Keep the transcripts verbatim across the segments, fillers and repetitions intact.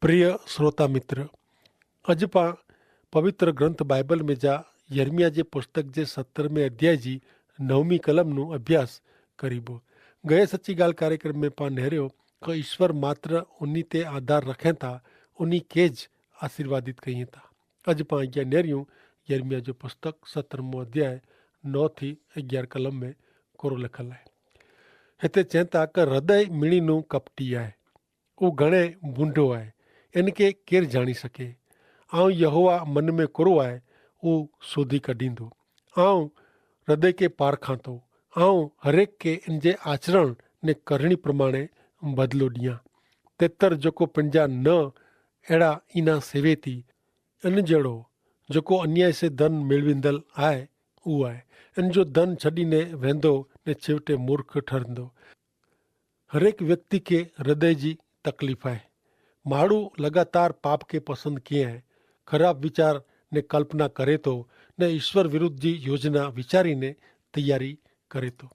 પ્રિય શ્રોતા મિત્ર, અજ પાં પવિત્ર ગ્રંથ બાઈબલ મેં જા યર્મિયા જે પુસ્તક જે સત્તર મેં અધ્યાય જી નવમી કલમ નું અભ્યાસ કરીબો. ગયે સચ્ચી ગાલ કાર્યક્રમ મેં પાં નહર્યો કે ઈશ્વર માત્ર ઉની તે આધાર રખેં તા, ઉની કે જ આશીર્વાદિત કહિએ તા. અજ પાં અજ્ઞા નહર્યું યર્મિયા જો પુસ્તક સત્તર મો અધ્યાય નવ થી અગિયાર કલમ મેં કોરો લખલ હૈ. હેતા ચેંતા કે હૃદય મિણી નું કપટી આય, ઉં ઘણે ભૂંડો આય, એન કે કેર જાણી સકે? આઉં યહોવા મન મેં કુરો આય, ઉં સોધી કઢીંદો. આઉં હૃદય કે પારખાંતો, આઉં હરેક કે એન જે આચરણ ને કરણી પ્રમાણે બદલો દિયા. તેતર જોકો પંજા ન એડા ઇના સેવેતી, એન જેડો જોકો અન્યાય સે ધન મેળવીંદલ આય, ઉ આય એન જો ધન છડીને વેંધો ને છેવટે મૂર્ખ ઠરંદો. હરેક વ્યક્તિ કે હૃદય જી તકલીફ આય. માડૂ લગાતાર પાપ કે પસંદ કિયા હૈ, ખરાબ વિચાર ને કલ્પના કરે તો, ને ઈશ્વર વિરુદ્ધ જી યોજના વિચારી ને તૈયારી કરે તો.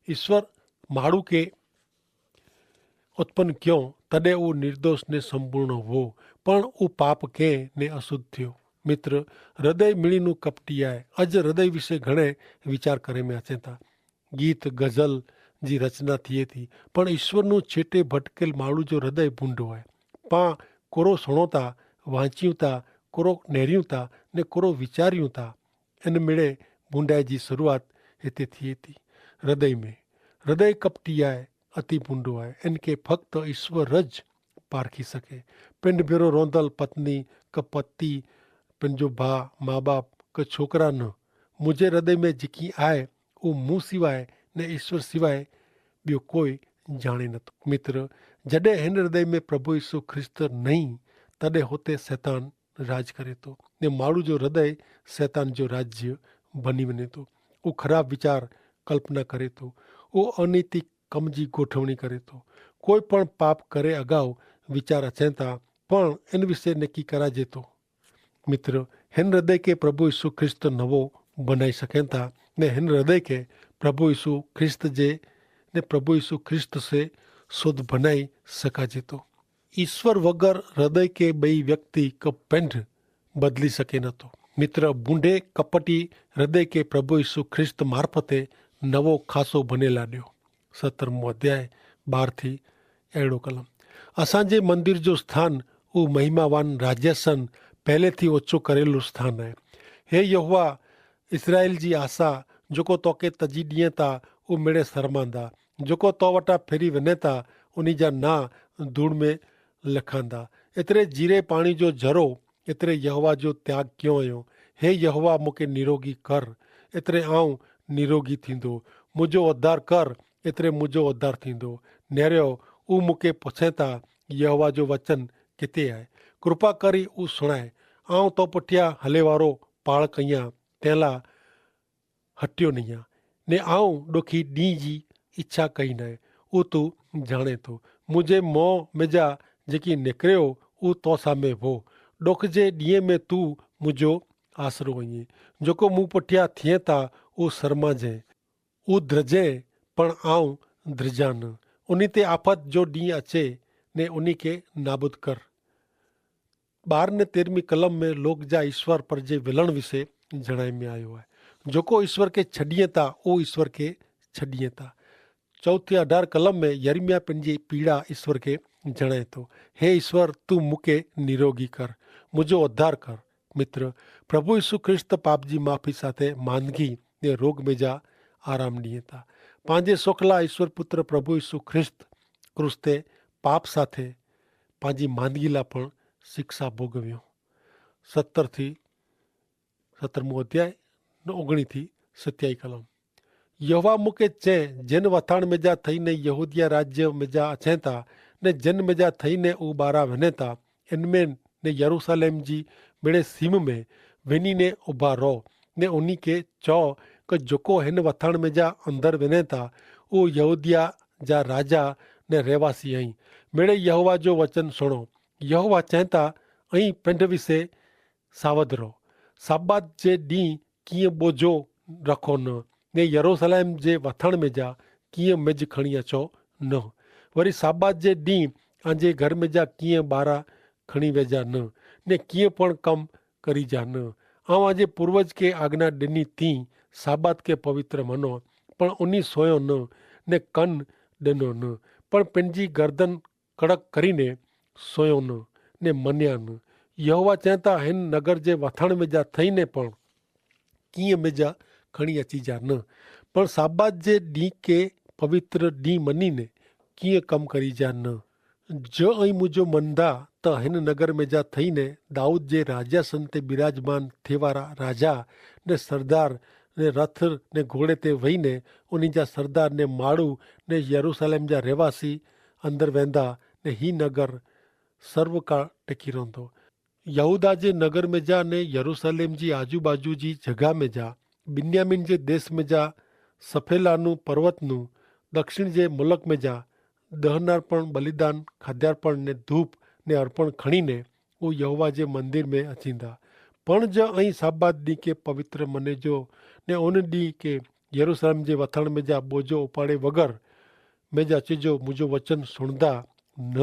ઈશ્વર માડૂ કે ઉત્પન ક્યો તદે ઉ નિર્દોષ ને સંપૂર્ણ હો, પણ ઉ પાપ કે ને અશુદ્ધ થયો. મિત્ર, હૃદય મિણી નું કપટી આય. અજ હૃદય વિશે ઘણે વિચાર કરે મેં હચેતા. ગીત ગઝલ જી રચના થિયે થી, પણ ઈશ્વરનું છેટે ભટકેલ માણૂ જો હૃદય ભૂંડો આય. પાં કોરો સુણોતા, વાંચ્યું તા, કોરો નેર્યું તા, ને કોરો વિચાર્યું તા. એન મેળે ભૂંડાઈ જી શરૂઆત હેતે થિયે થી. હૃદય મેં હૃદય કપટી આય, અતિ ભૂંડો આય. એન કે ફક્ત ઈશ્વર જ પારખી સકે. પિંડ ભેરો રોંધલ પત્ની કે પતિ, પિંડ જો ભા, મા બાપ કે છોકરા ન, મુઝે હૃદય મેં જેકી આય ઉં મું સિવાય ને ઈશ્વર સિવાય બ્યો કોઈ જાણે નતો. મિત્ર, જડે હેન હૃદય મેં પ્રભુ ઈસુ ખ્રિસ્ત નહીં, તદે હોતે સૈતાન રાજ કરે તો. ને માણૂ જો હૃદય સૈતાન જો રાજ્ય બની વને તો. ઉં ખરાબ વિચાર કલ્પના કરે તો. ઉં અનૈતિક કમ જી ગોઠવણી કરે તો. કોઈ પણ પાપ કરે અગાઉ વિચાર અચેતા, પણ એન વિશે નક્કી કરાજે તો. મિત્ર, હેન હૃદય કે પ્રભુ ઈસુ ખ્રિસ્ત નવો બનાઈ સકેતા, ને હેન હૃદય કે પ્રભુ ઈસુ ખ્રિસ્ત જે ને પ્રભુ ઈસુ ખ્રિસ્ત સે શુદ્ધ બનાઈ સકાજે તો. ઈસ્વર વગર હૃદય કે બઈ વ્યક્તિ કે પેંધ બદલી સકે નતો. મિત્ર, બુંડે કપટી હૃદય કે પ્રભુ ઈસુ ખ્રિસ્ત મારફતે નવો ખાસો બનેલા દ્યો. સત્તર મું અધ્યાય બાર થી એડો કલમ. અસાંજે મંદિર જો સ્થાન ઉં મહિમાવાન રાજ્યાસન પહેલે થી ઓછો કરેલો સ્થાન હૈ. હે યહોવા, ઇસરાયેલ જી આશા, જોકો તોકે તજી દિયે તા ઉં મેડે સરમાંદા, જોકો તો વટા ફેરી વને તા ઉની જા ના ધૂળ મેં લખાંદા. એતરે જીરે પાણી જો જરો, એતરે યહોવા જો ત્યાગ ક્યો અયો. હે યહોવા, મુકે નિરોગી કર, એતરે આઉં નિરોગી થીંદો. મુજો અધ્ધાર કર, એતરે મુજો અધ્ધાર થીંદો. નેર્યો ઉં મુકે પછેતા, યહોવા જો વચન કેતે આય? કૃપા કરી ઉં સુણાય. આઉં તો પઠ્યા હલેવારો પાળ કહિયા, તેલા હટ્યો નહિયા, ને આઉં ડોખી દી જી ઇચ્છા કઈ નાય. ઉં તું જાણે તો. મુઝે મોં મેજા જેકી નેકર્યો ઉં તો સામે વો. ડોખ જે દિયે મેં તું મુઝો આશરો અઇયે. જોકો મું પઠ્યા થિયે તા ઉં સરમા જે, ઉં દ્રજે પણ આઉં દ્રજા ન. ઉની તે આફત જો દી અચે ને ઉની કે નાબૂદ કર. બાર ને તેરમી કલમ મેં લોક જા ઈસ્વર પર જે વિલણ વિશે જણાઈ મેં આયો હૈ. જોકો ઈસ્વર કે છડિયે તા ઉં ઈસ્વર કે છડિયે તા. ચૌથી અઢાર કલમ મેં યર્મિયા પન જી પીડા ઈસ્વર કે જણાઈ તો, હે ઈસ્વર, તું મુકે નિરોગી કર, મુજો અધ્ધાર કર. મિત્ર, પ્રભુ ઈસુ ખ્રિસ્ત પાપજી માફી સાથે માંદગી ને રોગ મેજા આરામ નિયે તા. પાંજે સોખલા ઈસ્વર પુત્ર પ્રભુ ઈસુ ખ્રિસ્ત ક્રૂસ તે પાપ સાથે પાંજી માંદગીલા પણ શિક્ષા ભોગવ્યો. સત્તર થી સત્તરમું અધ્યાય, ઓગણી થી સત્યાઈ કલમ. યહોવા મુકે ચે, જેન વથાણ મેજા થઈને યહૂદિયા રાજ્ય મેજા અછેતા, ને જેન મેજા થઈને ઉબારા વનેતા, એનમેન ને યરૂસાલેમ જી મેળે સીમ મેં વેની ને ઉભા રહો, ને ઉની કે ચો કે જોકો હેન વથાણ મેજા અંદર વેનેતા ઉ યહૂદિયા જા રાજા ને રહેવાસી અહીં. મેળે યહોવા જો વચન સુણો. યહોવા ચેંતા અહીં પેંધ વિશે સાવધ રહો. સાબાત જે દી કિંય બોજો રખો ન, ને યરૂસાલેમ જે વથાણ મેજા કિંય મેજ ખણિયા ચો ન. વરી સાબાત જે દી આંજે ઘર મેજા કિંય બારા ખણી વેજા ન, ને કિંય પણ કમ કરી જા ન. આવાં જે પૂર્વજ કે આજ્ઞા દેની તી સાબાત કે પવિત્ર મનો, પણ ઉની સોયો ન, ને કન દેનો ન, પણ પેનજી ગરદન કડક કરીને સોયો ન, ને મન્યા ન. યહોવા ચેતા હેન નગર જે વથાણ મેં જા થઈને પણ કિંય મેં જા ખણી અચી જા ન, પણ સાબાત જે દી કે પવિત્ર દી મની ને કિંય કમ કરી જા ન. જો અહીં મુજો મન દા, તો હેન નગર મેં જા થઈને દાઉદ જે રાજા સન તે બિરાજમાન થેવારા રાજા ને સરદાર ને રથ ને ઘોડે તે વહીને ઉની જા સરદાર ને માળુ ને યરૂસાલેમ જા રહેવાસી અંદર વેંદા, ને હી નગર સર્વકાળ ટેકી રોંધો. યહૂદા જે નગર મેં જા ને યરૂસાલેમ જી આજુબાજુ જી જગા મેં જા, બિન્યામિન જે દેશ મેં જા, સફેલાનું પર્વતનું દક્ષિણ જે મુલક મેં જા દહનાર્પણ બલિદાન ખાદ્યાર્પણ ને ધૂપ ને અર્પણ ખણીને ઉં યહોવા જે મંદિર મેં અચીંદા. પણ જ અહીં સાબાત દી કે પવિત્ર મને જો ને ઓન દી કે યરૂસાલેમ જે વથાણ મેં જા બોજો ઉપાડે વગર મેં જા અચે જો મુજો વચન સુણદા ન,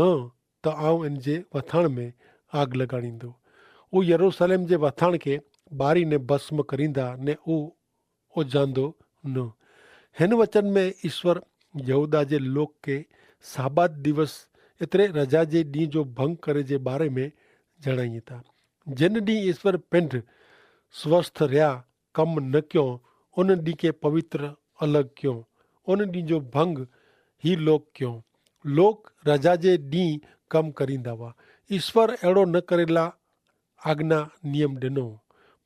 તો આઉં એન જે વથાણ મેં આગ લગાડીંદો. ઉં યરૂસાલેમ જે વથાણ કે બારી ને ભસ્મ કરીંદા ને ઉં ઓજાંદો ન. હેન વચન મેં ઈસ્વર યહૂદા જે લોક કે સાબાત દિવસ એતરે રજા જે દી જો ભંગ કરે જે બારે મેં જણાઈ થા. જેન દી ઈસ્વર પેંધ સ્વસ્થ રહ્યા કમ ન ક્યો, ઉન દી કે પવિત્ર અલગ ક્યો. ઉન દી જો ભંગ હી લોક ક્યો. લોક રજા જે દી કમ કરીંદા વા. ઈસ્વર એડો ન કરેલા આજ્ઞા નિયમ દેનો.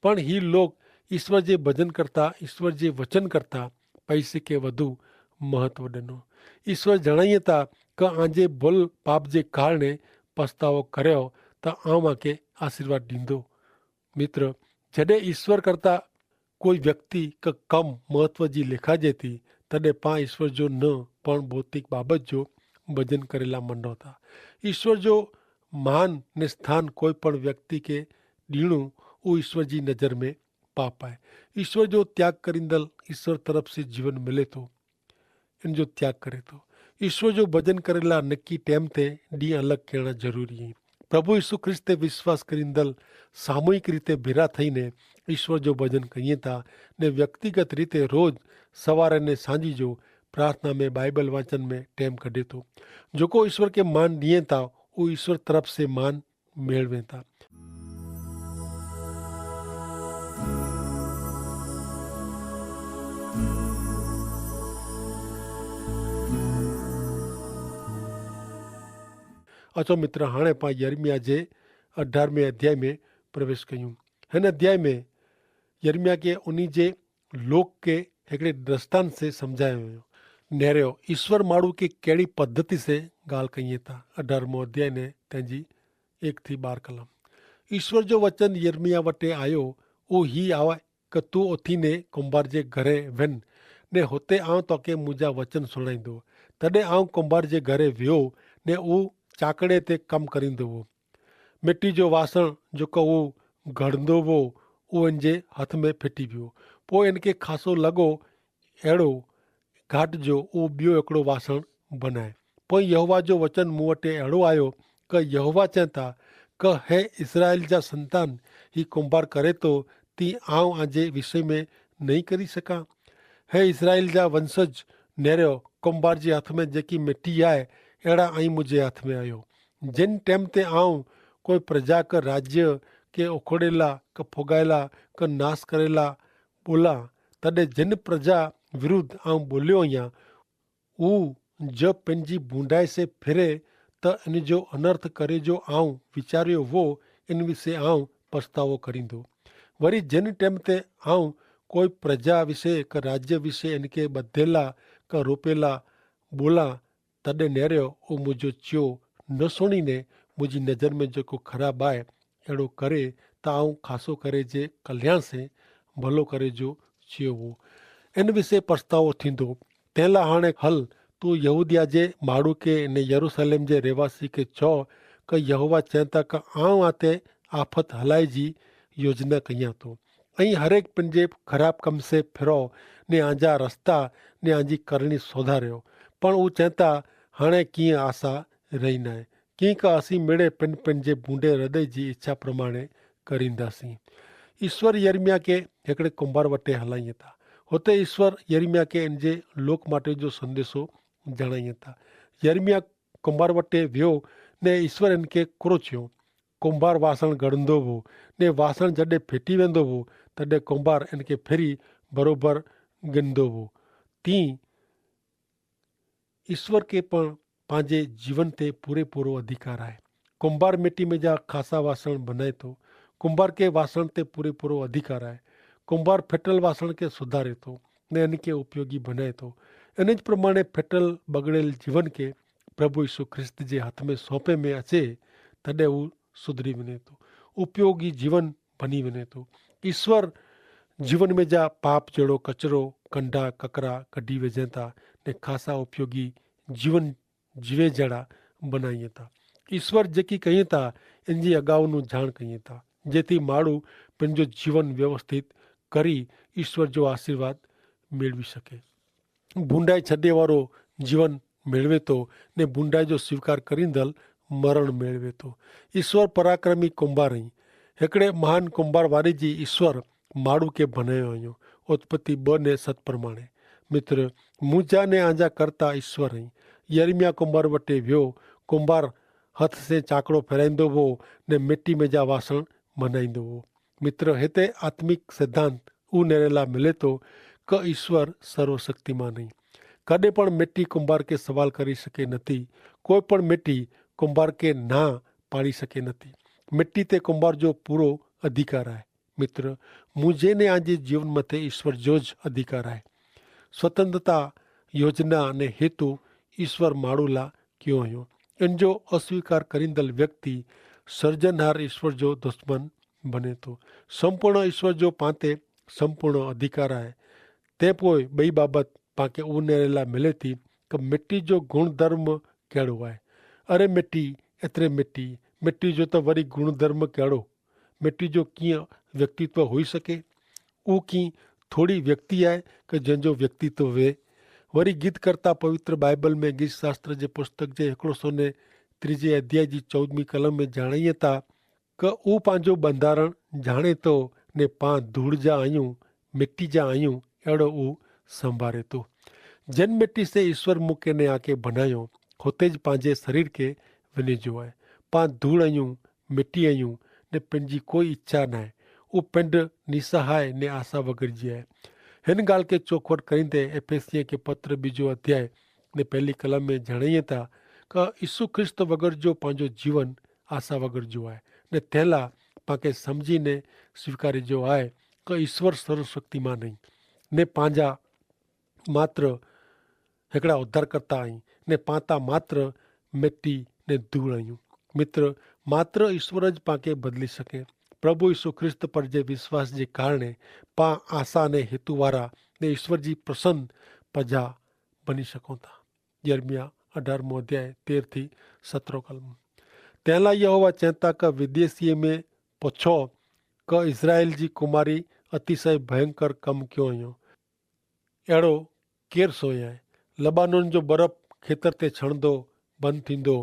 પણ હી લોક ઈસ્વર જે ભજન કરતા ઈસ્વર જે વચન કરતા પૈસે કે વધુ મહત્વ દેનો. ઈસ્વર જણાયે તા કે આજે ભલ પાપ જે કારણે પસ્તાવો કર્યો, તો આવા કે આશીર્વાદ દીધો. મિત્ર, જડે ઈસ્વર કરતા કોઈ વ્યક્તિ કે કમ મહત્વ જી લેખા જેતી, તદે પા ઈસ્વર જો ન પણ ભૌતિક બાબત જો ભજન કરેલા મંડોતા. ઈસ્વર જો માન ને સ્થાન કોઈ પણ વ્યક્તિ કે દીણું ઉ ઈસ્વર જી નજર મેં પાપ આય. ઈસ્વર જો ત્યાગ કરીંદલ ઈસ્વર તરફ સે જીવન મિલે તો એન જો ત્યાગ કરે તો. ઈસ્વર જો ભજન કરેલા નક્કી ટેમ તે દી અલગ કહેણા જરૂરી હૈ. પ્રભુ ઈસુ ખ્રિસ્ત તે વિશ્વાસ કરીંદલ સામૂહિક રીતે ભેરા થઈને ઈસ્વર જો ભજન કહિયે તા, ને વ્યક્તિગત રીતે રોજ સવારે ને સાંજી જો પ્રાર્થના મેં બાઈબલ વાંચન મેં ટેમ કઢે તો. જોકો ઈસ્વર કે માન દિયે તા ઉ ઈસ્વર તરફ સે માન મેળવે તા. અચો મિત્ર, હાણે પાં યર્મિયા જે અઢારમે અધ્યાય મેં પ્રવેશ કહ્યું. હેન અધ્યાય મેં યર્મિયા કે ઉની જે લોક કે હેકડ઼ે દ્રષ્ટાંત સે સમઝાયો વયો. નેર્યો ઈસ્વર માણૂ કે કહેડી પદ્ધતિ સે ગાલ કહિયે તા. અઢારમો અધ્યાય ને તેની એક થી બાર કલમ. ઈસ્વર જો વચન યર્મિયા વટે આયો, ઉ હી આવા કે તું ઓથી ને કોંભાર જે ઘરે વેન, ને હોતે આવ તો કે મુજા વચન સુણાઈ દો. તદે આવ કોંભાર જે ઘરે વ્યો, ને ઉ ચાકડ઼ે તે કમ કરી દો વો. મેટી જો વાસણ જો કો ઉ ઘડ઼દો વો, ઉ એન જે હથ મેં ફેટી વ્યો. પો એન કે ખાસો લગો એડો ઘાટ જો ઉ બ્યો એકડો વાસણ બનાય. પોઈ યહોવા જો વચન મુવટે એડો આયો, કે યહોવા ચેતા, કે હે ઇસરાયેલ જા સંતાન, હી કોંભાર કરે તો તી આવ આજે વિષય મેં નહીં કરી શકા? હે ઇસરાયેલ જા વંશજ, નેર્યો કોંભાર જે હાથ મેં જેકી મેટી આય, એડા અહીં મુઝે હાથ મેં આયો. જેન ટેમ તે આવ કોઈ પ્રજા કે રાજ્ય કે ઓખોડેલા કે ફોગાયેલા કે નાશ કરેલા બોલા, તદે જેન પ્રજા વિરુદ્ધ આવ બોલ્યો યા, ઉ જો પેનજી ભૂંડાઈ સે ફેરે, તો એન જો અનર્થ કરે જો આવ વિચાર્યો વો, એન વિશે આવ પછતાવો કરીંદો. વરી જેન ટેમ તે આવ કોઈ પ્રજા વિશે કે રાજ્ય વિશે એન કે બધેલા કે રોપેલા બોલા, તદે નેર્યો ઉ મુજો ચ્યો ન સુણીને મુજી નજર મેં જેકો ખરાબ આય એડો કરે, તો આવ ખાસો કરે જે કલ્યાણ સે ભલો કરે જો ચ્યો વો, એન વિશે પછતાવો થીંદો. તેલા હાણે હલ, તું યહૂદિયા જે માડૂ કે ને યરૂસલેમ જે રહેવાસી કે ચો, કે યહોવા ચેંતા કે આવ આતે આફત હલાઈ જી યોજના કહિયા તો. અહીં હરેક પન જે ખરાબ કમ સે ફેરો, ને આજા રસ્તા ને આજી કરણી સોધાર્યો. પણ ઉં ચેંતા હણે કિયા આશા રહી નાય. કિંક અસી મેળે પેનપેન જે ભૂંડે હૃદય જી ઇચ્છા પ્રમાણે કરીંદા સી. ઇશ્વર યર્મિયા કે હેકડ઼ે કોંભાર વટે હલાઈ થા. હોતે ઇશ્વર યર્મિયા કે એન જે લોક માટે જો સંદેશો જણાઈ થા. યર્મિયા કોંભાર વટે વ્યો ને ઇશ્વર એન કે કોરો ચ્યો. કોંભાર વાસણ ગડંદો વો ને વાસણ જડે ફેટી વેંદો વો, તદે કોંભાર એન કે ફેરી બરોબર ગિંદો વો. તી ઇશ્વર કે પણ પાંજે જીવન તે પૂરેપૂરો અધિકાર આય. કોંભાર મેટી મેં જા ખાસા વાસણ બનાય તો. કોંભાર કે વાસણ તે પૂરેપૂરો અધિકાર આય. કોંભાર ફેટલ વાસણ કે સુધારે તો ને એન કે ઉપયોગી બનાય તો. એન જ પ્રમાણે ફેટલ બગડેલ જીવન કે પ્રભુ ઈસુ ખ્રિસ્ત જે હાથ મેં સોંપે મેં અચે, તદે ઉં સુધરી વેને તો, ઉપયોગી જીવન ભની વેને તો. ઈસ્વર જીવન મેં જા પાપ જેડો કચરો, કંડા કકરા કઢ઼ી વેજેતા ને ખાસા ઉપયોગી જીવન જીવે જેડા બનાઈ થા. ઈસ્વર જેકી કઈ થા એનજી અગાઉનું જાણ કઈ થા, જેથી માડૂ પેનજો જીવન વ્યવસ્થિત કરી ઈસ્વર જો આશીર્વાદ મેળવી શકે. ભૂંડાઈ છડેવારો જીવન મેળવે તો ને ભૂંડાઈ જો સ્વીકાર કરીંદલ મરણ મેળવે તો. ઈસ્વર પરાક્રમી કોંભાર હૈં. હેકડ઼ે મહાન કોંભાર વારી જી ઈસ્વર માડૂ કે ભનાયો હૈં. ઉત્પત્તિ બને સત પ્રમાણે. મિત્ર, મુજા ને આંજા કરતા ઈસ્વર હૈં. યર્મિયા કોંભાર વટે વ્યો. કોંભાર હથ સે ચાકડો ફેરાઈંદો વો ને મેટી મેં જા વાસણ ભનાઈંદો વો. મિત્ર, હેતે આત્મિક સિદ્ધાંત ઉનેરેલા મિલે તો કે ઈસ્વર સર્વશક્તિમાન હૈં. કદે પણ મેટી કુંભાર કે સવાલ કરી શકે નથી. કોઈ પણ મેટી કુંભાર કે ના પાડી શકે નથી. મેટી તે કુંભાર જો પૂરો અધિકાર આય. મિત્ર, મુઝે ને આજે જીવન મતે ઈસ્વર જો જ અધિકાર આય. સ્વતંત્રતા યોજના અને હેતુ ઈસ્વર માડૂલા ક્યો હૈં. એન જો અસ્વીકાર કરીંદલ વ્યક્તિ સર્જનહાર ઈસ્વર જો દુશ્મન બને તો. સંપૂર્ણ ઈસ્વર જો પાંતે સંપૂર્ણ અધિકાર આય. તે પોય બઈ બાબત પાંકે ઉનેરેલા મિલે થી કે મિટ્ટી જો ગુણધર્મ કહેડો આય. અરે મિટ્ટી, એતરે મિટ્ટી, મિટ્ટી જો તો વરી ગુણધર્મ કહેડો? મિટ્ટી જો કિયા વ્યક્તિત્વ હોઈ શકે? ઉ કિયા થોડી વ્યક્તિ આય કે જેન જો વ્યક્તિત્વ વે? વરી ગીત કરતા પવિત્ર બાઈબલ મેં ગીત શાસ્ત્ર જે પુસ્તક જે હેકડો સો ને ત્રીજે અધ્યાય જી ચૌદમી કલમ મેં જાણાઈ થા કે ઉપાંજો બંધારણ જાણે તો ને પાં ધૂળ જા આયું, મિટ્ટી જા આયું એડો ઉ સંભારે તો. જેન મિટ્ટી સે ઈસ્વર મુકે ને આકે ભનાયો, હોતે જ પાંજે શરીર કે વિને જો આય. પાં ધૂળ આયું, મિટ્ટી આયું, ને પેનજી કોઈ ઇચ્છા નાય. ઉ પેંડ નિસહાય ને આશા વગર જી આય. હેન ગાલ કે ચોખવટ કરીંદે એફેસિયા કે પત્ર બીજો અધ્યાય ને પહેલી કલમ મેં જણાઈ થા કે ઈસુ ખ્રિસ્ત વગર જો પાંજો જીવન આશા વગર જો આય. ને તેલા પાંકે સમઝીને સ્વીકારી જો આય કે ઈસ્વર સર્વશક્તિમાન નહીં, ને પાંજા માત્ર હેકડા ઉદ્ધારકર્તા અહીં, ને પાંતા માત્ર મેટી ને ધૂળ અહીં. મિત્ર, માત્ર ઈસ્વર જ પાંકે બદલી શકે. પ્રભુ ઈસુ ખ્રિસ્ત પર જે વિશ્વાસ જે કારણે પાં આશા ને હેતુવારા ને ઈસ્વર જી પ્રસન્ન પજા બની શકો થા. યર્મિયા અઢારમો અધ્યાય તેર થી સત્રો કલમ. તેના યહોવા ચેતા કે વિદેશીએ મેં પછો કે ઇઝરાયેલ જી કુમારી અતિશય ભયંકર કમ ક્યો અયો. એડો કેર સોય હૈ? લબાનોન જો બરફ ખેતર તે છણદો બંધ થીંદો,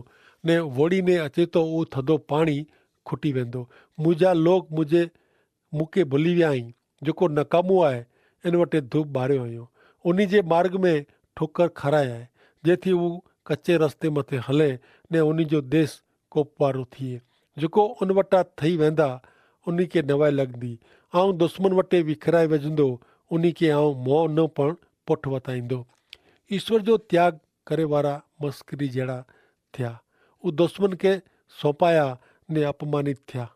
ને વોડીને અચેતો ઉથદો પાણી ખુટી વેંદો. મુજા લોક મુજે મુકે ભુલી વ્યા હી. જોકો નકામો આય એન વટે ધૂપ બાર્યો હૈં. ઉની જે માર્ગ મેં ઠોકર ખરાયા હૈ, જેથી ઉં કચ્ચે રસ્તે મતે હલે ને ઉની જો દેશ કોપવારો થિયે. જોકો ઉન વટા થઈ વેંદા ઉની કે નવાઈ લગદી. આઉં દુશ્મન વટે વિખરાઈ વજંદો, ઉની કે આઉં મોં ન પણ પોઠ વતાઈંદો. ઈસ્વર જો ત્યાગ કરે વારા મસ્કરી જેડા થ્યા. ઉં દુશ્મન કે સોંપાયા ને અપમાનિત થ્યા.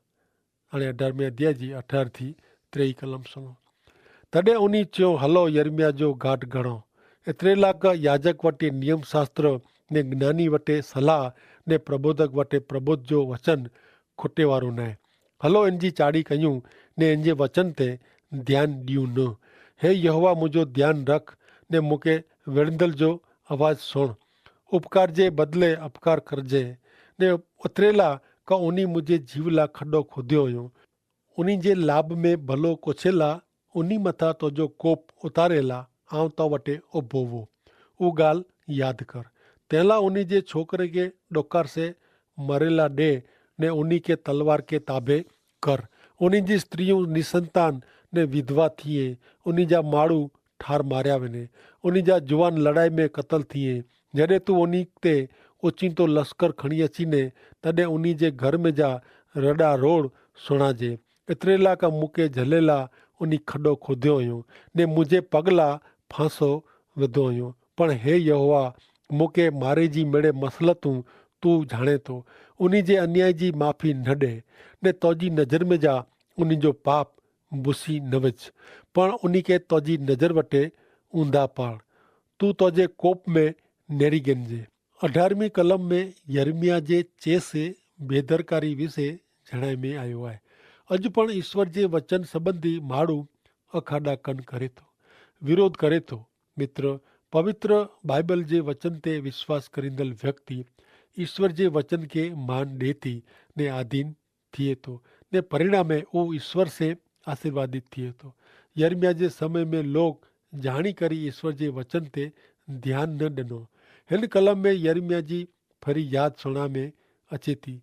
અને અઢારમે અધ્યાય જી અઠાર થી ત્રેય કલમ સુણો. તદે ઉની ચ્યો, હલો યર્મિયા જો ગાટ ગણો. એતરેલા કે યાજક વટે નિયમશાસ્ત્ર ને જ્ઞાની વટે સલાહ ને પ્રબોધક વટે પ્રબોધ જો વચન ખોટેવારો નાય. હલો એનજી ચાડી કહ્યું ને એનજે વચન તે ધ્યાન દિયું ન. હે યહોવા મુજો ધ્યાન રખ ને મુકે વેડંદલ જો અવાજ સુણ. ઉપકાર જે બદલે અપકાર કરજે. ને ઉતરેલા કે ઉની મુજે જીવલા ખડો ખોદ્યો હૈં. ઉની જે લાભ મેં ભલો કોછેલા ઉની મતા તો જો કોપ ઉતારેલા આવ તો વટે ઉભો વો. ઉગાલ યાદ કર. તેલા ઉની જે છોકરે કે ડોકાર સે મરેલા ડે, ને ઉની કે તલવાર કે તાભે કર. ઉની જી સ્ત્રી ઉં નિસંતાન ને વિધવા થિયે. ઉની જા માડૂ ઠાર માર્યા વેને. ઉની જા જુવાન લડાઈ મેં કતલ થિયે. જડે તું ઉની તે ઓચિંતો લસ્કર ખણિયા ચીને, તદે ઉની જે ઘર મેં જા રડા રોડ સુણાજે. એતરેલા કા મુકે જલેલા ઉની ખડો ખોધ્યો અયો, ને મુઝે પગલા ફાંસો વધ્યો અયો. પણ હે યહોવા, મુકે મારે જી મેડે મસલતું તું જાણે તો. ઉની જે અન્યાય જી માફી નડે, ને તોજી નજર મેં જા ઉની જો પાપ બુસી નવજ. પણ ઉની કે તોજી નજર વટે ઉંદા પાડ. તું તોજે કોપ મેં નેરી ગન જે. અઢારમી કલમ મેં યર્મિયા જે ચેસે ભેદરકારી વિશે જણાઈ મેં આયો હૈ. અજ પણ ઈસ્વર જે વચન સંબંધી માડૂ અખાડા કન કરે તો, વિરોધ કરે તો. મિત્ર, પવિત્ર બાઈબલ જે વચન તે વિશ્વાસ કરીંદલ વ્યક્તિ ઈસ્વર જે વચન કે માન દેતી ને આધીન થિયે તો, ને પરિણામે ઉ ઈસ્વર સે આશીર્વાદિત થિયે તો. યર્મિયા જે સમય મેં લોક જાણી કરી ઈસ્વર જે વચન તે ધ્યાન ન દનો. હેન કલમ મેં યર્મિયા જી ફરી યાદ સુણા મેં અચેતી.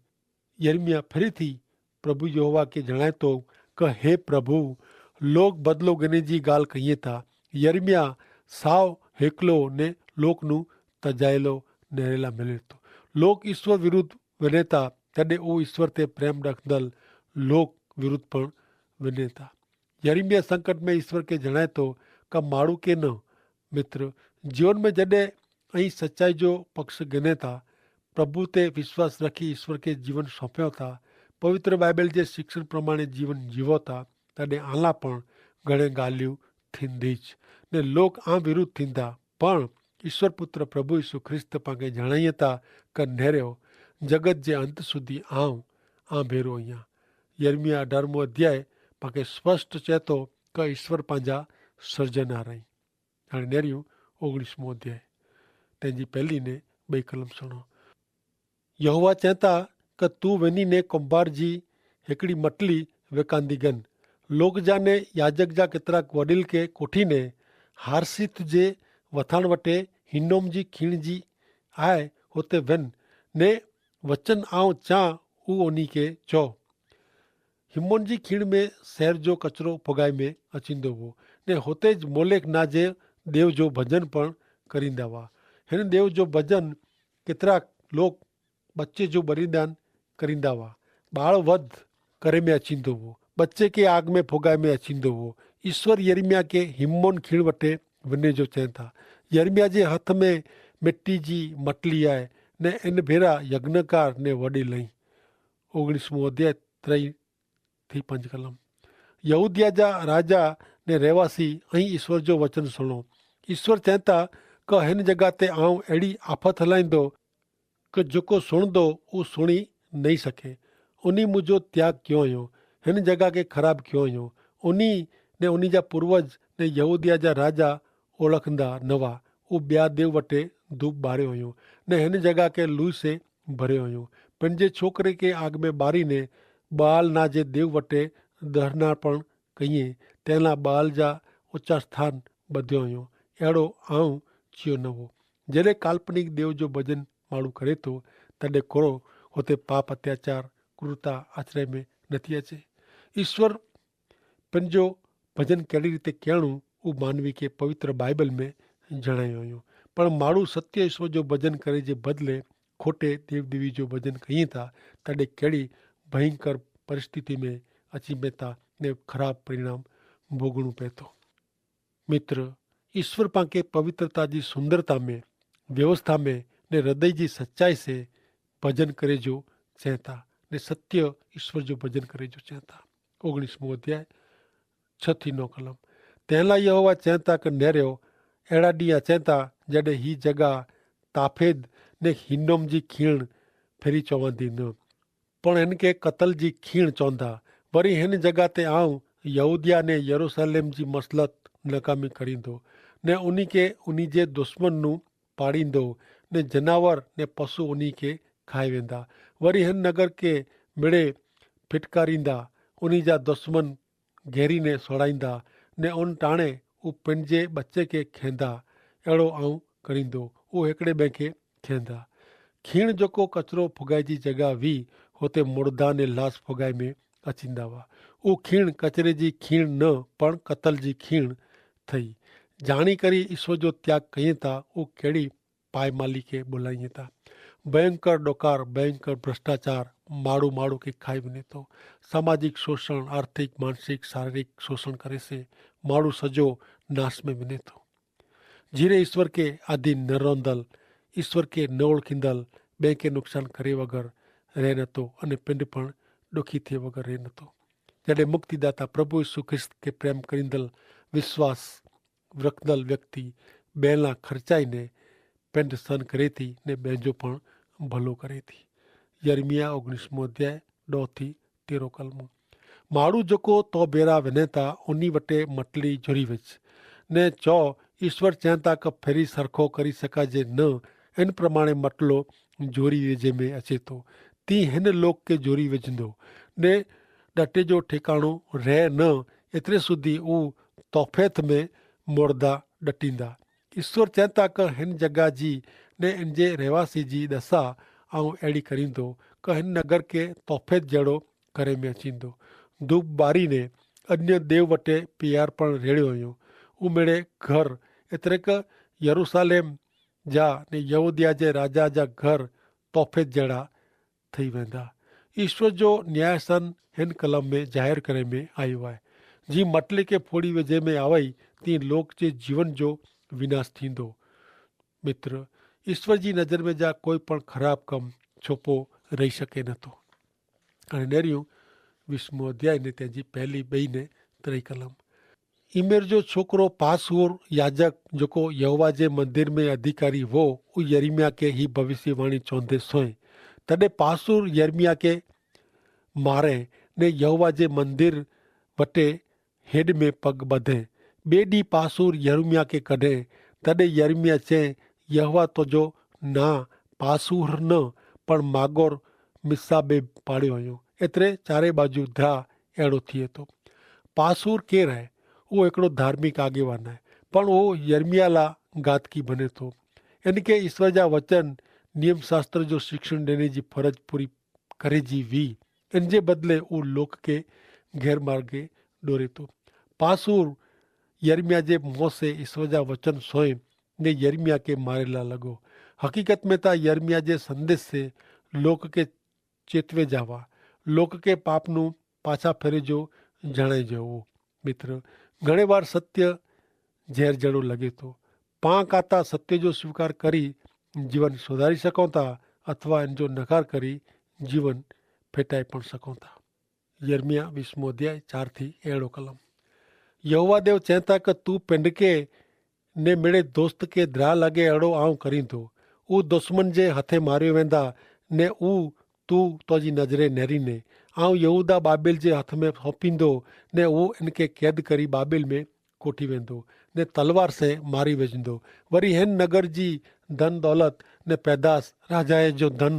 યર્મિયા ફરી થી પ્રભુ યહોવા કે જણાયતો, કે હે પ્રભુ, લોક બદલો ગને જી ગાલ કહિયે તા. યર્મિયા સાવ હેકલો ને લોક નું તજાયેલો નેરેલા મેલેર તો. લોક ઈસ્વર વિરુદ્ધ વેનેતા, તેડે ઉ ઈસ્વર તે પ્રેમ રાખદલ લોક વિરુદ્ધ પણ વેનેતા. યર્મિયા સંકટ મેં ઈસ્વર કે જણાયતો, કા માડૂ કે ન? મિત્ર, જીવન મેં જડે અહીં સચ્ચાઈ જો પક્ષ ગનેતા, પ્રભુ તે વિશ્વાસ રાખી ઈસ્વર કે જીવન સોંપ્યો તા, પવિત્ર બાઈબલ જે શિક્ષણ પ્રમાણે જીવન જીવો તા, તેડે આલા પણ ઘણે ગાલિયું થીંદી જ, ને લોક આ વિરુદ્ધ થીંદા. પણ ઈસ્વર પુત્ર પ્રભુ ઈસુ ખ્રિસ્ત પાંકે જણાયે તા, કે નેર્યો, જગત જે અંત સુધી આવ આ ભેરો અહિયા. યર્મિયા અઢારમો અધ્યાય પાંકે સ્પષ્ટ ચેતો, કે ઈસ્વર પાંજા સર્જના રહી. અને નેર્યું ઓગણીસમો અધ્યાય, તેની પહેલી ને બઈ કલમ સુણો. યહોવા ચેતા, કે તું વેની ને કોંભાર જી હેકડી મટલી વેકાંદી ગન. લોક જા ને યાજક જા કેતરાક વડીલ કે કોઠી ને હારસિત જે વથાણ વટે હિન્નોમ જી ખીણ જી આય હોતે વેન, ને વચન આવ ચા ઉ ઓની કે ચો. હિમ્મોન જી ખીણ મેં સહેર જો કચરો ફોગાઈ મેં અચીંદો વો, ને હોતે જ મોલેક ના જે દેવ જો ભજન પણ કરીંદા વા. હેન દેવ જો ભજન કેતરા લોક બચ્ચે જો બલિદાન કરીંદા વા. બાળ વધ કરે મેં અચીંદો વો, બચ્ચે કે આગ મેં ફોગાઈ મેં અચીંદો વો. ઈસ્વર યર્મિયા કે હિમ્મોન ખીણ વટે વને જો ચેંતા. યર્મિયા જે હથ મેં મિટ્ટી જી મટલી આય, ને એન ભેરા યજ્ઞકાર ને વડે લઈ. ઓગણીસમો અધ્યાય ત્રય થી પંજ કલમ. યહૂદિયા જા રાજા ને રહેવાસી અહીં ઈસ્વર જો વચન સુણો. ઈસ્વર ચેંતા, કે હેન જગા તે આઉં એડી આફત હલાઈંદો, કે જોકો સુણદો ઉં સુણી નહીં સકે. ઉની મુજો ત્યાગ ક્યો અયો, હેન જગા કે ખરાબ ક્યો અયો. ઉની ને ઉની જા પૂર્વજ ને યહૂદિયા જા રાજા ઓળખંદા નવા. ઉં બ્યા દેવ વટે ધૂપ બાર્યો અયો, ને હેન જગા કે લુઈ સે ભર્યો અયો. પણ જે છોકરે કે આગ મેં બારી ને બાલ ના જે દેવ વટે દહરનાર પણ કહિએ, તેના બાલ જા ઓચા સ્થાન બધ્યો અયો. એડો આઉં ચિયો નવો. જેને કાલ્પનિક દેવ જો ભજન માણું કરે તો, તેડે કોરો હોતે પાપ, અત્યાચાર, ક્રૂરતા આશ્રય મેં નથી અચે. ઈસ્વર પન જો ભજન કેડી રીતે કહેણું, ઉં માનવી કે પવિત્ર બાઈબલ મેં જણાયો અયો. પણ માણું સત્ય ઈસ્વર જો ભજન કરે જે બદલે ખોટે દેવદેવી જો ભજન કહિયે તા, તેડે કેડી ભયંકર પરિસ્થિતિ મેં અચી મેં તા ને ખરાબ પરિણામ ભોગણું પેતો. મિત્ર, ઈસ્વર પાંકે પવિત્રતા જી સુંદરતા મેં, વ્યવસ્થા મેં ને હૃદય જી સચ્ચાઈ સે ભજન કરે જો ચેંતા, ને સત્ય ઈસ્વર જો ભજન કરે જો ચેંતા. ઓગણીસમો અધ્યાય, છ થી નો કલમ. તેના યહોવા ચેંતા કે નેર્યો, એડા દિયા ચેંતા, જડે હી જગા તાફેદ ને હિન્નોમ જી ખીણ ફેરી ચોવાંદી ન, પણ એન કે કતલ જી ખીણ ચોંધા. વરી હેન જગા તે આઉં યહૂદિયા ને યરૂસલેમ જી મસલત નકામી કરીંદો, ને ઉની કે ઉની જે દુશ્મન નું પાડીંદો, ને જનાવર ને પશુ ઉની કે ખાઈ વેંદા. વરી હેન નગર કે મેડે ફિટકારીંદા, ઉની જા દુશ્મન ઘેરી ને સોડાઈંદા, ને ઉન ટાણે ઉપને જે બચ્ચે કે ખેંદા. એડો આઉં કરીંદો, ઉહ હેકડ઼ે બેંકે ખેંદા. ખીણ જોકો કચરો ફુગાઈ જી જગા વી, હોતે મુર્દા ને લાશ ફુગાઈ મેં અચિંદા વા. ઉખીણ કચરે જી ખીણ ન, પણ કતલ જી ખીણ થઈ. જાણી કરી ઈશ્વર જો ત્યાગ કહિયે તા ઉખેડી પાયમાલી કે બોલાઈ તા. ભયંકર ડોકાર, ભયંકર ભ્રષ્ટાચાર માડૂ માડૂ કે ખાઈ વને તો. સામાજિક શોષણ, આર્થિક, માનસિક, શારીરિક શોષણ કરે સે માડૂ સજો નાશ મેં વને તો. જીરે ઈસ્વર કે આધીન ન રોંધલ, ઈસ્વર કે ન ઓળખીંદલ બેંકે નુકસાન કરે વગર રહે નતો, અને પિંડ પણ ડોખી થે વગર રહે નતો. જડે મુક્તિદાતા પ્રભુ ઈસુ ખ્રિસ્ત કે પ્રેમ કરીંદલ વિશ્વાસ વ્રખદલ વ્યક્તિ બેલા ખર્ચાઈ ને પેંધ સન કરે થી ને બેંજો પણ ભલો કરે થી. યર્મિયા ઓગણીસમો અધ્યાય દો થી તેરો કલમો. માડૂ જોકો તો ભેરા વેને તા ઉની વટે મટલી જોરી વેચ ને ચો, ઈસ્વર ચેંતા કે ફેરી સરખો કરી સકા જે ન એન પ્રમાણે મટલો જોરી વેજે મેં અચેતો, તી હેન લોક કે જોરી વેજંદો ને ડટે જો ઠેકાણો રહે ન એતરે સુધી ઉં તોફેત મેં મોડદા ડટીંદા. ઈસ્વર ચેંતા કે હેન જગા જી ને એન જે રહેવાસી જી દસા આઉં એડી કરીંદો કે હેન નગર કે તોફેત જેડો કરે મેં અચીંદો. ધૂપ બારી ને અન્ય દેવ વટે પિયાર પણ રેડ્યો હોયો. ઉમેડે ઘર એતરે કે યરૂસાલેમ જા ને યહૂદિયા જે રાજા જા ઘર તોફેત જેડા થઈ વેંદા. ઈસ્વર જો ન્યાયસન હેન કલમ મેં જાહેર કરે મેં આયો આય. જી મટલી કે ફોડી વેજે મેં આવય તી લોક જે જીવન જો વિનાશ થીંદો. મિત્ર, ઈસ્વર જી નજર મેં જા કોઈ પણ ખરાબ કમ છોપો રહી શકે નતો. અને નેર્યું વિશ્વ અધ્યાય ને તેની પહેલી બઈ ને ત્રય કલમ. ઇમેર જો છોકરો પાસહૂર યાજક જોકો યહોવા જે મંદિર મેં અધિકારી હો, ઉ યર્મિયા કે હી ભવિષ્યવાણી ચોંધે સોય. તદે પાસહૂર યર્મિયા કે મારે ને યહોવા જે મંદિર વટે હેડ મેં પગ બધે. બે દી પાસહૂર યર્મિયા કે કઢે. તદે યર્મિયા ચે, યહોવા તોજો ના પાસહૂર ન પણ માગોર મિસ્સાબે પાડ્યો હયો. એતરે ચારે બાજુ ધ્રા એડો થિયે તો. પાસૂર કેહ રહે? ઉહ એકડો ધાર્મિક આગેવાન હૈ, પણ ઉહ યર્મિયા લા ગાતકી ભને થો. એન કે ઈસ્વર જા વચન નિયમશાસ્ત્ર જો શિક્ષણ દેને જી ફરજ પૂરી કરે જી વી. એન જે બદલે ઉહ લોક કે ગેરમાર્ગે ડોરે થો. પાસૂર યર્મિયા જે મોસે ઈસ્વર જા વચન સોય ને યર્મિયા કે મારેલા લગો. હકીકત મેં તા યર્મિયા જે સંદેશ સે લોક કે ચેતવે જાવા, લોક કે પાપનું પાછા ફેરે જો જણાઈ જેવો. મિત્ર, ઘણે વાર સત્ય ઝેર જેડો લગે તો. પાં કાતા સત્ય જો સ્વીકાર કરી જીવન સુધારી શકોતા અથવા એન જો નકાર કરી જીવન ફેટાઈ પણ શકોતા. યર્મિયા વિશ્વમો અધ્યાય ચાર થી એડો કલમ. યહોવા દેવ ચેતા કે તું પેંડકે ને મેડે દોસ્ત કે દ્રા લગે એડો આઉં કરી દો. ઉહ દુશ્મન જે હથે માર્યો વેંદા ને ઉહ તું તોજી નજરે નેરી ને આઉં યહૂદા બાબિલ જે હથ મેં હોંપી દો ને ઉહ એનકે કેદ કરી બાબિલ મેં કોઠી વેંદો ને તલવાર સે મારી વેજંદો. વરી હેન નગર જી ધન દોલત ને પેદાસ રાજા એ જો ધન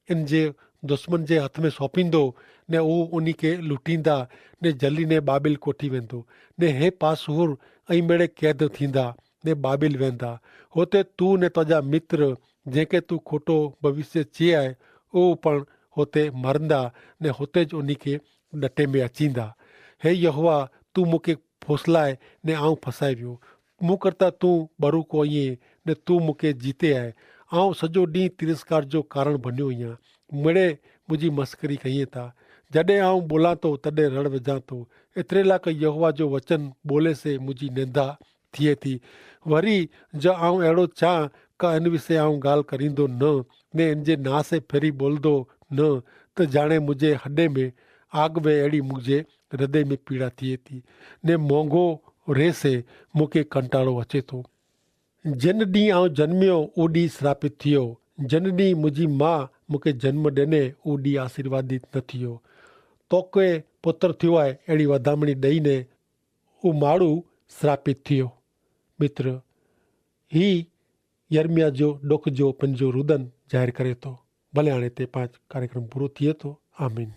એન જે દુશ્મન જે હથ મેં સોંપીંદો ને ઉહ ઉની કે લુટીંદા ને જલી ને બાબિલ કોઠી વેંદો. ને હે પાસહૂર અહીં મેડે કેદ થીંદા ને બાબિલ વેંદા. હોતે તું ને તજા મિત્ર જેંકે તું ખોટો ભવિષ્ય ચિયાએ ઉહ પણ હોતે મરંદા ને હોતે જ ઉની કે ડટે મેં અચીંદા. હે યહોવા, તું મુકે ફોસલાએ ને આઉં ફસાવ્યો. મુકરતા તું બરુકો અઇયે ને તું મુકે જીતે આય. આઉં સજો દી તિરસ્કાર જો કારણ ભન્યો અઇયા. મેડે મુજી મસ્કરી કહિયે તા. જડે આઉં બોલાતો તડે રડવજાતો. એતરેલા કે યહોવા જો વચન બોલે સે મુજી નેંધા થિયે થી. વરી જો આઉં એડો ચાં કા એન વિશે આઉં ગાલ કરીંદો ન ને એન જે નાસે ફેરી બોલદો ન, તો જાણે મુજે હડે મેં આગ વે એડી મુજે હૃદય મેં પીડા થિયે થી. ને મોંઘો રહેશે મુકે કંટાળો વચે તો. જન દી આઉં જન્મ્યો ઉડી શ્રાપિત થિયો. જન દી મુજી મા મુકે જન્મ દેને ઉડી આશીર્વાદિત ન થિયો. તો કે પુત્ર થિવાય એડી વધામણી દઈને ઉમાડું શ્રાપિત થિયો. મિત્ર, હી યર્મિયા જો ડોખ જો પન જો રુદન જાહેર કરે તો. ભલે આણે તે પાંચ કાર્યક્રમ પૂરો થિયે તો. આમીન.